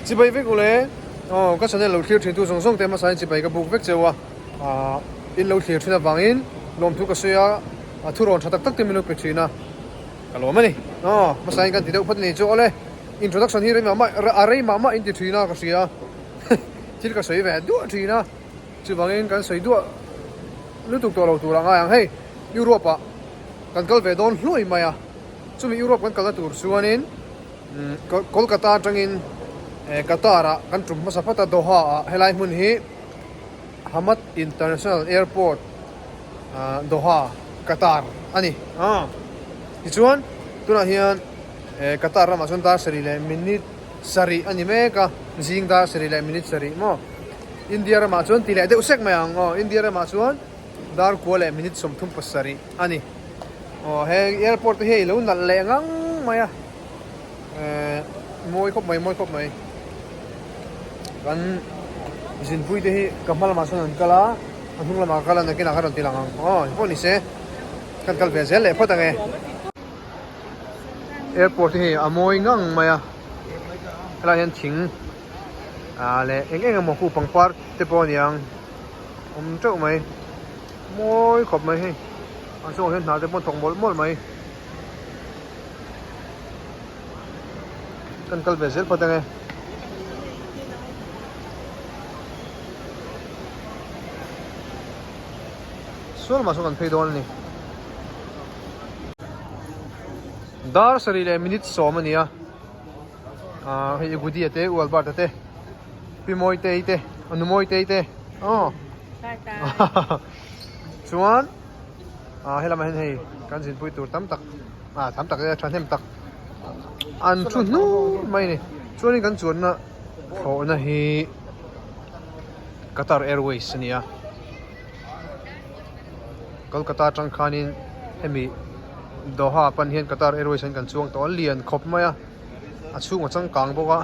Chibai vek ule aw ka channel lo thlir thin tu zawng zawng te hmasa in chibai ka buk vek cheu a ah in lo thlir thin avangin lawmthu ka sawi a a thurawn tha tak tak te min lo pe thin a ka lawm a ni aw hmasa in kan ti deuh phawt a ni chu awle introduction hi rei mah mah a rei mah mah in ti thin a ka hria thil ka sawi ve duah thin a chuvangin kan sawi duah lutuk tawh lo tur a ngai ang hei Europe ah kan kal ve dawn hluai mai a chumi Europe kan kalna tur chuanin. Kolkata atangin Qatar ah kan tum hmasa phawt a Doha ah helai hmun hi Hamad International Airport Doha Qatar a ni tichuan tunah hian Qatar ramah chuan dar sarih leh minute sarih a ni mek a zing dar sarih leh minute sarih maw India ramah chuan ti leh deuh sek mai ang aw India ramah chuan dar kua leh minute 37 a ni. Aw he airport te hi a ilo nalh leh ngang mai a ehh mawi khawp mai mawi khawp mai kan zinpui te hi ka hma lamah sawn an kal a a hnung lamah ka kal a nakinah ka rawn ti lang ang aw engpawh ni se kan kal ve zel leh phawt ang e airport te hi a mawi ngang mai a helaiah hian thing ah leh eng eng emaw khu pangpar te pawh a ni ang awm teuh mai. Mawi khawp mai hei a chungah hian hna te pawh an thawk mawlh mawlh mai kan kal ve zel phawt ange sual mah sawn kan phei dawn a ni dar sarih leh minute sawm a ni a ah hei Gudia te U Albert-a te Pi Mawitei te Anu Mawitei te aw Chuan ah helamah hian hei kan zinpui tur tam tak ah tam tak thahnem tak an thu hnur mai a ni chuanin kan chuanna thlawhna hi Qatar Airways a ni a Kolkata atang khanin hemi Doha pan hian Qatar Airways an kan chuang tawh a lian khawp mai a a chhung a changkang bawk a.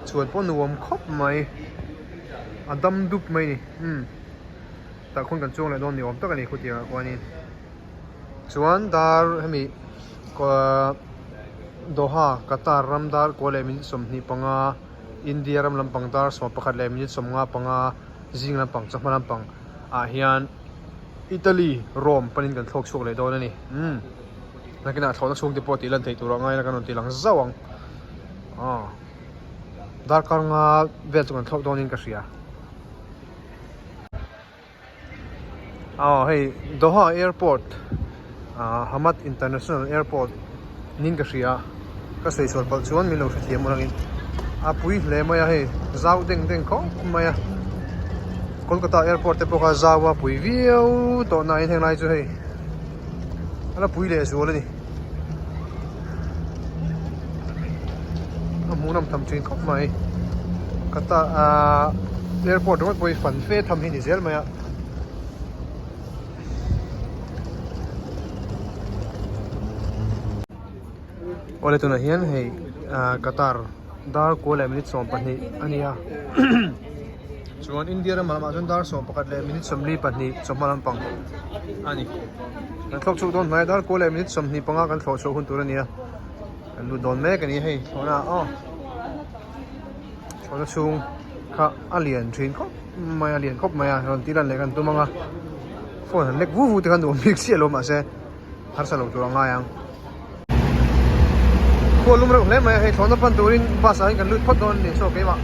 Chuan pawh nuam khawp mai a dam dup mai a ni umm tah khawn kan chuang leh dawn ni awm tak a ni khutiang ah khuanin chuan dar hemi Doha Qatar ram dar kaw leh minute 25 India ram lampang dar 11 leh minute 55 zing lampang chawhma lampang ah hian Italy Rome panin kan thlawk chhuak leh dawn a ni umm nakinah thlawhna chhung te pawh tih lan theih tur ah ngai ila kan rawn ti lang zauh ang. Aw darkar nga vel chu kan thlawk dawnin ka hria aw hei Doha airport ah Hamad international airport niin ka hria ka sawi sual palh chuan min lo hrethiam ul angin a pui hle mai a hei zau deng deng khawp mai a Kolkata airport te pawh kha zau a pui viau tawh nain henglai chu hei a la pui leh zual a ni. A hmuhnawm tham thin khawp mai Qatar ahh airport ringawt pawh hi fan fe tham hi a ni zel mai a. Awle tunah hian hei ahh Qatar dar kua leh minute 12 a ni a chuan India ramah lamah chuan dar 11 leh minute 42 chawhma lampang a ni. Kan thlawk chhuak dawn hnai a dar kua leh minute 25 kan thlawh chhuah hun tur a ni a kan lut dawn mek a ni hei thlawhna aw thlawhna chhung kha a lian thin khawp mai a lian khawp mai a rawn tih lan leh kan tum ang a phone han lek vu vu te khan nuam bik chiah lo mahse harsa lo tur a ngai ang. Khua lum reuh hle mai a hei thlawhna pan turin bus ah hian kan lut phawt dawn a ni saw keimah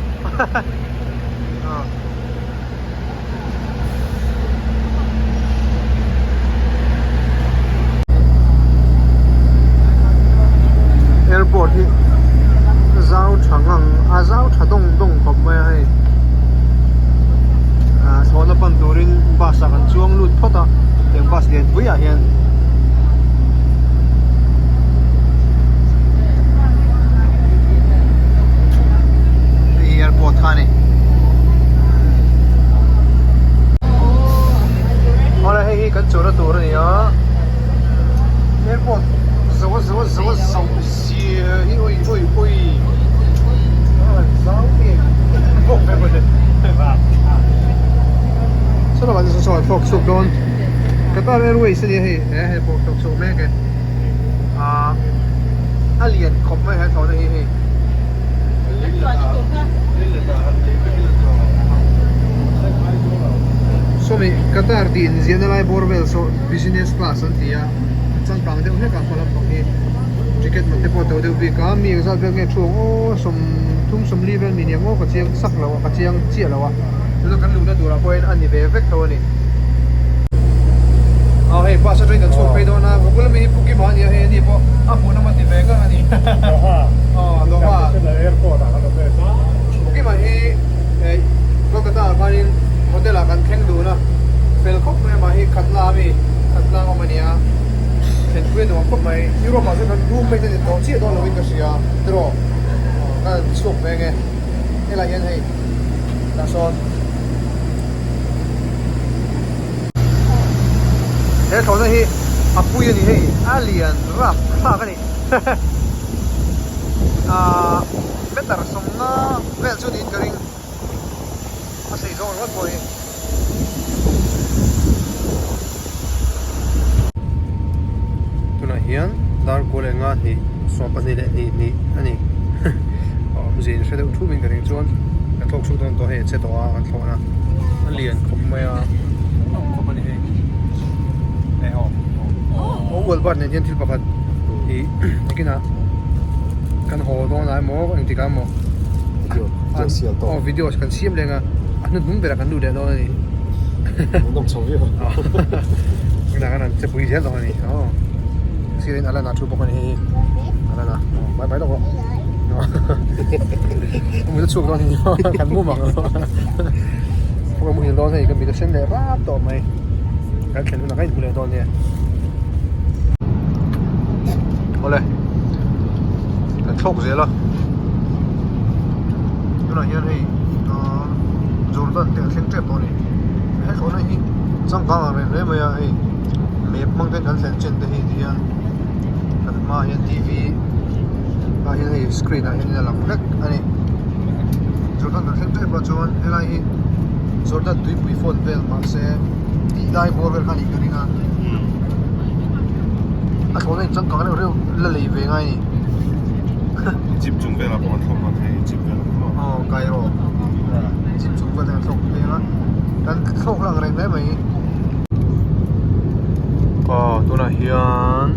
Airport hi zau tha ngang a zau tha dawng dawng khawp mai a hei ah thlawhna pan turin bus ah kan chuang lut phawt a heng bus lian pui ah hian. Hei hi airport kha a ni awle hei hi kan chawlhna tur a ni a airport zo zo zo zo zia hi ui ui ui zau em bawk ve mawle saw lamah te saw thlawk chhuak dawn Qatar Airways a nia hei he hei pawh thlawk chhuak mek e ah a lian khawp mai he thlawhna hi hei. Qatar tih inziahna lai bawr vel saw business class an ti a, a changkang deuh hlek a hma lampang hi ticket man te pawh a to deuh bik a, mi engzat vel nge thu ang aw sawmthum sawmli vel mi ni ang aw ka chiang sak lo a ka chiang chiah lo a, tuna kan luhna turah pawh hian a ni ve vek tho a ni. Aw hei bus atangin kan chhuak phei dawn a, ka bula mi hi Pu Kima a ni a hei ani pawh a hmuhnawm a ti ve ngang a ni. Aw Doha. Pu Kima hi Kolkata ah khanin hotel ah kan thleng dun a, fel khawp mai amah hi Khatla ami Khatla awm a ni a, thlenpui a nuam khawp mai. Europe ah chuan kan roommate a ni tawh chiah dawn lovin ka hria tiraw ka chhuak ve nge helai hian hei tah sawn he thlawhna hi a pui a ni hei a lian rap thlak a ni ahh meter sawmna vel chu niin ka ring a sei zawng ringawt pawh hi. Tunah hian dar kual enga hnih 12 leh hnih hnih a ni awmzia in hre deuh thup in ka ring chuan kan thlawk chhuak dawn tawh hei a che tawh a kan thlawhna a lian khawp mai a awm khawp a ni hei hei ho aw ual bat nen hian thil pakhat ih nakinah kan haw dawn ah emaw engtikah emaw aw video kan siam leng a a hnuhnung berah kan lut leh dawn a ni hmuhnawm chho viau tunah khan an che pui zel dawn a ni aw sirin a lan ah thu bawk a ni hei a lan ah mai mai lawk rawh ka mit a chhuak dawn a ni kan mu mang lo ka muhil dawn hei ka mit a sen leh rap tawh mai kan thlen hunah kan inhmu leh dawn nia awle kan thlawk zel a tunah hian hei ahh Jordan te a thleng tep tawh a ni he thlawhna hi changkang ang reng hle mai a hei map hmang ten kan thlen chen te hi tihian kan hmaah hian t v ah hian hei screen ah hian a lang vek a ni Jordan kan thleng tep a chuan helai hi Jordan tuipui phone vel mahse tih lai bawr vel kha a nih ka ring a a thlawhna in changkang reuh reuh la lei ve ngai a ni. Jeep chung velah pawh an thlawk a thei jeep velah pawh. Aw Cairo jeep chung velah an thlawk phei a kan thlawk lang reng hle mai. Aw tunah hian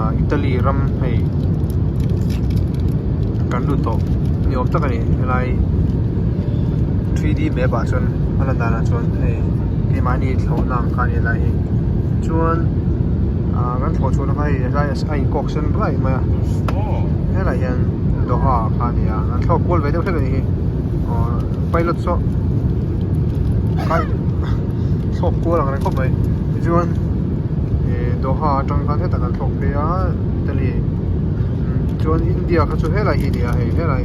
ah Italy ram hei kan lut tawh ni awm tak a ni helai 3D map ah chuan a lan danah chuan hei keimahni thlawhna ang kha a ni helai hi chuan ah kan thlawh chhuahna kha hei helai a inkawk sen raih mai a helaiah hian Doha kha a ni a an thlawk kual ve deuh hlek a nih hi aw pilot saw kai thlawk kual ang reng khawp mai tichuan ih Doha atang khan hetah kan thlawk phei a Italy chuan India kha chu helai hi a ni a hei helai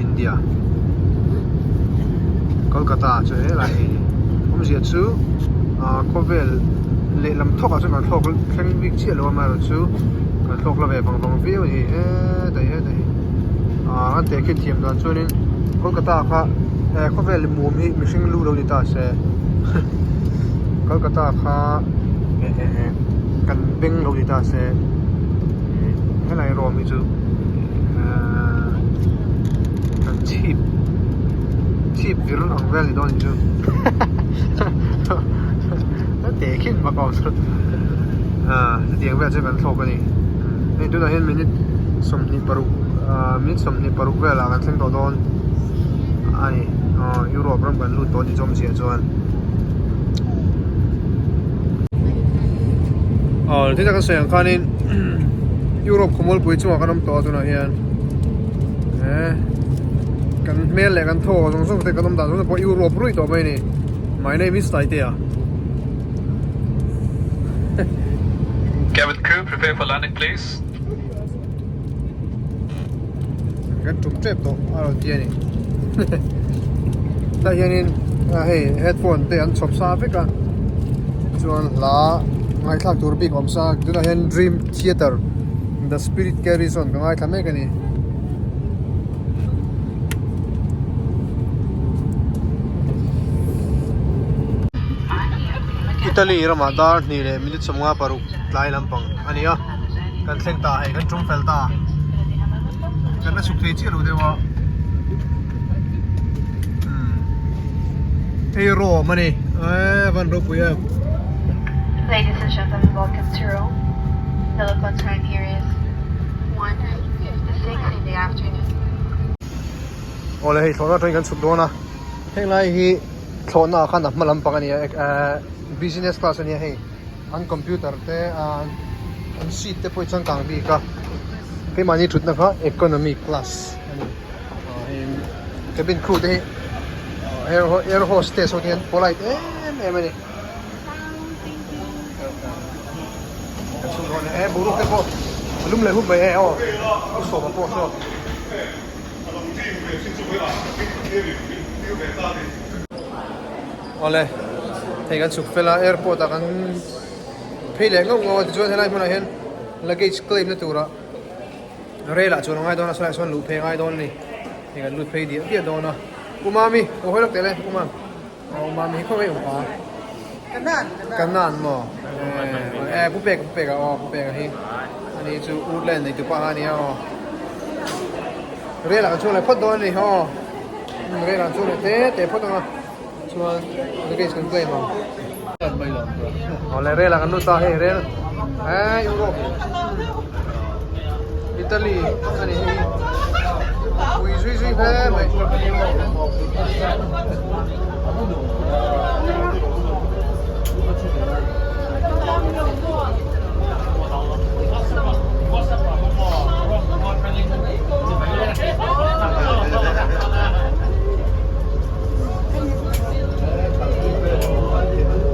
India Kolkata chu helai hi a ni awmzia chu ah khawvel lehlam thawk ah chuan kan thlawk thleng bik chiah lo a amaherawhchu kan thlawk la ve vang vang viau a ni hetai hetai hi ah an tehkhin thiam dan chuanin Kolkata kha eh khawvel mum hi mihring lu lo ni ta se Kolkata kha eh eh eh kan beng lo ni ta se ih helai rawm hi chu ahh kan chhip chhip vir ang vel ni dawn ni chu a tehkhin bak a awm chu ah hetiang vel chu kan thlawk a ni hei tunah hian minute 26 ah minute 26 velah kan thleng tawh dawn a ni aw Europe ram kan lut tawh a ni chawm ziah chuan aw thil kan sawi ang khanin Europe khawmualpui chungah kan awm tawh a tunah hian eh kan hmel leh kan thaw zawng zawng te kan awm dan zawng te pawh Europe ruih tawh mai a ni my name is Taitea. Cabin crew prepare for landing please. Kan tum tep tawh a rawn ti a ni tah hianin hei headphone te an chhawp sa vek a chuan hla ngaihthlak tur bik a awm sa tunah hian dream theatre the spirit carries on ka ngaithla mek a ni. Italy ramah dar hnih leh minute 56 tlai lampang a ni a kan thleng ta hei kan tum fel ta kan la chhuk thei chiah lo deuh a umm. Hei Rome a ni eee van ropui em. Ladies and gentlemen, welcome to Rome. The local time here is 1:56 in the afternoon. Awle hei thlawhna atangin kan chhuk dawn a, heng lai hi thlawhna ah khan a hma lampang a ni a ehh business class a nia hei an computer te an seat te pawh hi changkang bik a keimahni thutna kha economy class a ni ah hei cabin crew te hi air air hostess ho te hian polite em em a ni kan chhung dawn e boruak te pawh a lum leh hup mai e aw a sawm pawh saw. Awle hei kan chhuk fel a airport ah kan phei leh ngauh ngauh a tichuan helai hmunah hian luggage claim na turah rail ah chuan a ngai dawn a sawlaiah sawn luh phei a ngai dawn a ni hei kan lut phei diah diah dawn a u mami aw hawi lawk teh le u mam aw u mami hi khawngaih awm pa kanan maw eh pu peka pu peka aw pu peka hi ani chu woodland nei tupa kha ania aw rail ah kan chhuak leh phawt dawn a ni aw rail ah an chhuak leh te te phawt ang a chuan luggage kan claim ang awle rail ah kan lut ta hei rail eh Europe Italy ani hei pui zui zui hle mai.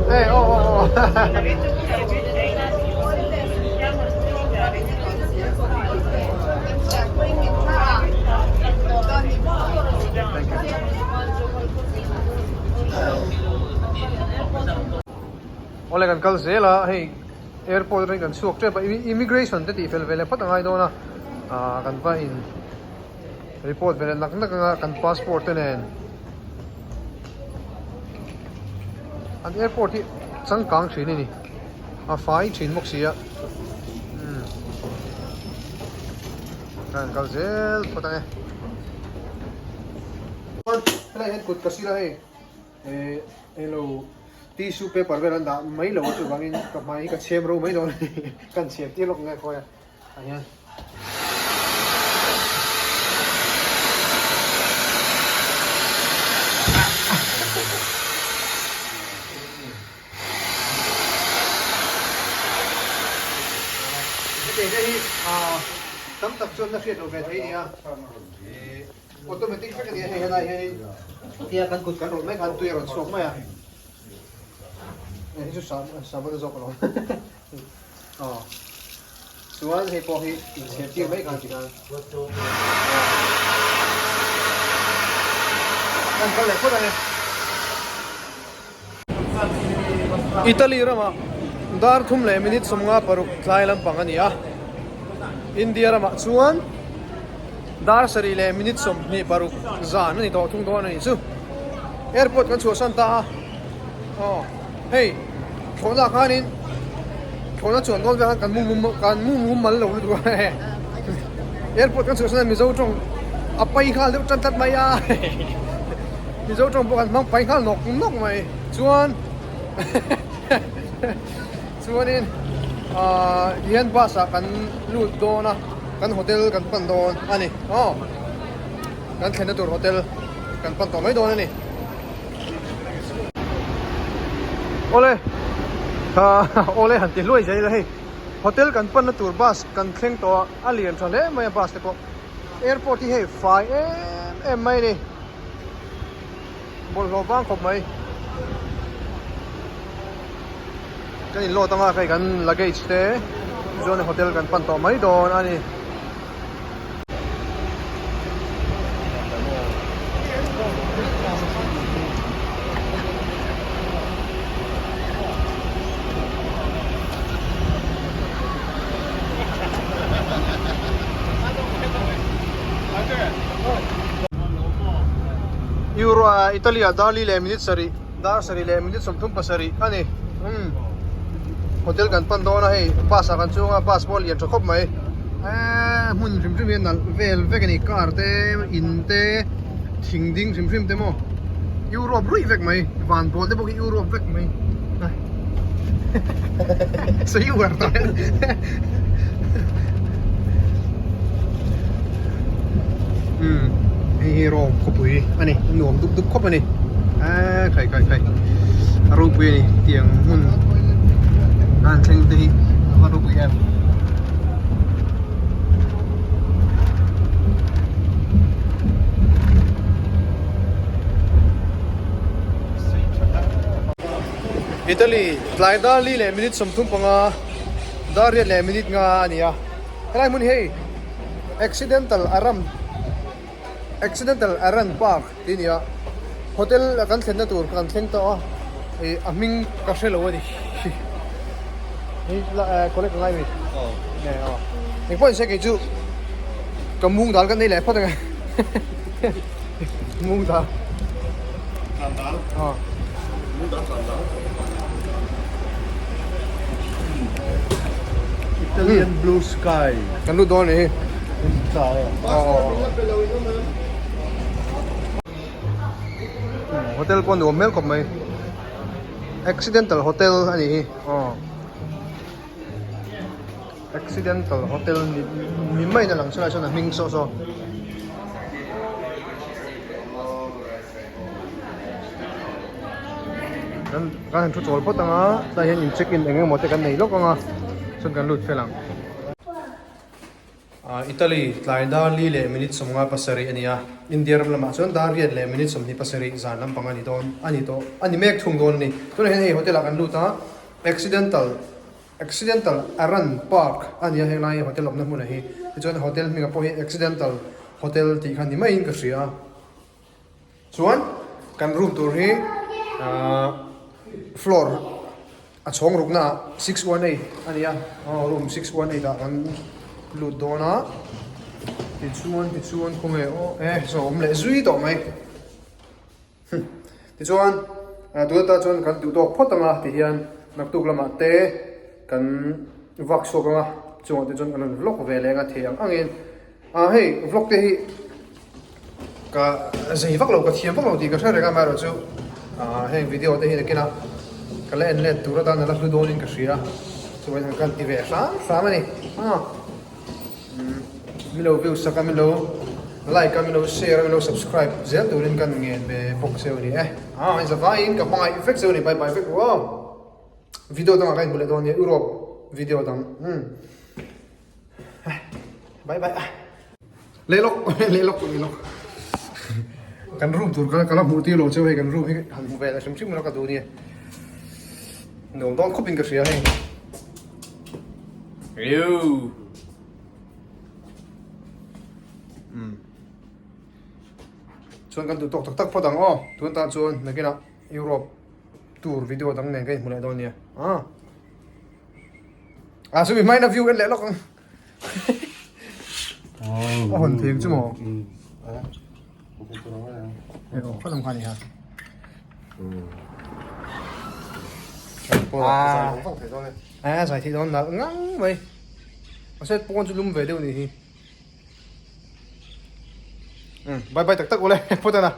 Hey, oh, oh, oh. Thank you. Awle kan kal zel a hei airport atangin kan chhuak tep a immigration te tih fel ve leh phawt a ngai dawn a ah kan va in report ve leh nak nak anga kan passport te nen an airport hi changkang thin a ni a fai thin bawk si a umm kan kal zel phawt ang e helai hian kut ka sil a hei eh elo tissue paper vel an dah mai lo a chuvangin ka hmai hi ka chhem ro mai dawn a ni kan chhem tir lawk nge khawi a ah hian. Hetiang te hi tam tak chuan na hriat loh ve thei a ni a, automatic vek a ni a hei helai hianin tia kan kut kan rawlh mai khan tui a rawn chhuak mai a, hei chu sabon a zawk alawm aw chuan hei pawh hi inchhir tir mai khan tikhan kan kal leh phawt ang e. Italy ramah dar thum leh minute 56 tlai lampang a ni a, India ramah chuan dar sarih leh minute 26 zan a ni tawh thung dawn a ni chu. Airport kan chhuahsan ta a, aw hei thlawhna khanin thlawhna chuan dawn vel khan kan mu mum kan mu mum mal lo lutuk a airport kan chhuahsan a Mizo tawng a pai nghal deuh tan tlat mai a. Mizo tawng pawh kan hmang pai nghal nawk nawk mai chuan chuanin ahh tihian bus ah kan lut dawn a kan hotel kan pan dawn a ni aw kan thlenna tur hotel kan pan tawh mai dawn a ni awle ahh awle han ti hluai zel ila hei hotel kan panna tur bus kan thleng tawh a a lian tha hle mai a bus te pawh airport hi hei fai em em mai a ni. Bawlhhlawh vang khawp mai. Kan in load anga hei kan luggage te chuan hotel kan pan tawh mai dawn a ni. Euro ah Italy ah dar li leh minute sarih dar sarih leh minute 37 a ni umm hotel kan pan dawn a hei bus ah kan chuang a bus pawh a lian tha khawp mai eee hmun hrim hrim hi a nalh vel vek a ni car te in te thing ding hrim hrim te maw. Europe ruih vek mai van pawl te pawh khi Europe vek mai sawi uar tawh umm hei hi Rome khawpui a ni a nuam dup dup khawp a ni eee khai khai khai a ropui a ni tiang hmun a han thleng te hi a va ropui em. Italy tlai dar li leh minute 35 dar riat leh minute nga a ni a helai hmun hi hei accidental aram accidental aran park tih a ni a hotel a kan thlenna tur kan thleng tawh a ih a hming ka hre lo a ni collect a ngai mi engpawh ni se kei chu ka mung dal ka nei leh phawt ang e mung dal Italian blue sky kan lut dawn a ni hi hotel pawh nuam hmel khawp mai accidental hotel a nih hi aw accidental hotel ni maiin a lang chulai chuan a hming saw saw. Kan kan han thu chawl phawt ang a tlai hian in check in eng emaw te kan nei lawk ang a chuan kan lut fel ang. Italy tlai dar li leh minute 57 a ni a, India ram lamah chuan dar riat leh minute 27 zan lampang a ni dawn a ni tawh a ni mek thung dawn a ni. Tunah hian hei hotel ah kan lut a, Accidental Accidental Aran Park a ni a heng lai hotel awmna hmunah hi tichuan hotel hmingah pawh hi Accidental Hotel tih kha ni maiin ka hria a. Chuan kan room tur hi ahh floor a chhawng rukna ah 618 a ni a aw room 618 ah kan lut dawn a tichuan tichuan khawnge aw e saw awm leh zui tawh mai tichuan tuna ta chuan kan duh tawk phawt ang a tihian naktuk lamah te kan vak chhuak ang a chungah te chuan kan rawn vlog ve leh ang a thei ang angin ah hei vlog te hi. Ka zei vak lo ka thiam vak lo tih ka hre reng a amaherawhchu ah heng video te hi nakinah ka la en let tur atan a la hlu dawnin ka hria chuan kan ti ve hram hram a ni ah min lo view sak a min lo like a min lo share a min lo subscribe zel turin kan ngen ve bawk cheu a ni e ah in zavaiin ka hmangaih vek cheu a ni bye bye vek aw video dangah ka inhmu leh dawn nia Europe video dang umm bye bye ah. Leh lawk leh lawk leh lawk kan room tur kha ka la hmuh tir lo cheu hei kan room hi han hmu ve la hrim hrim ila ka duh nia nuam dawn khawp in ka hria hei riu um chuan kan duh tawk tak tak phawt ang aw tun tan chuan nakinah Europe tour video dang nen ka inhmu leh dawn nia ah ah chumi hmain a view en leh lawk ang. A hawn thei ang chu maw? Khaw lam kha a ni ha. A zai thei dawn nalh ngang mai. Mahse pawn chu lum ve deuh a nih hi. Bye bye tak tak ule phawt a na.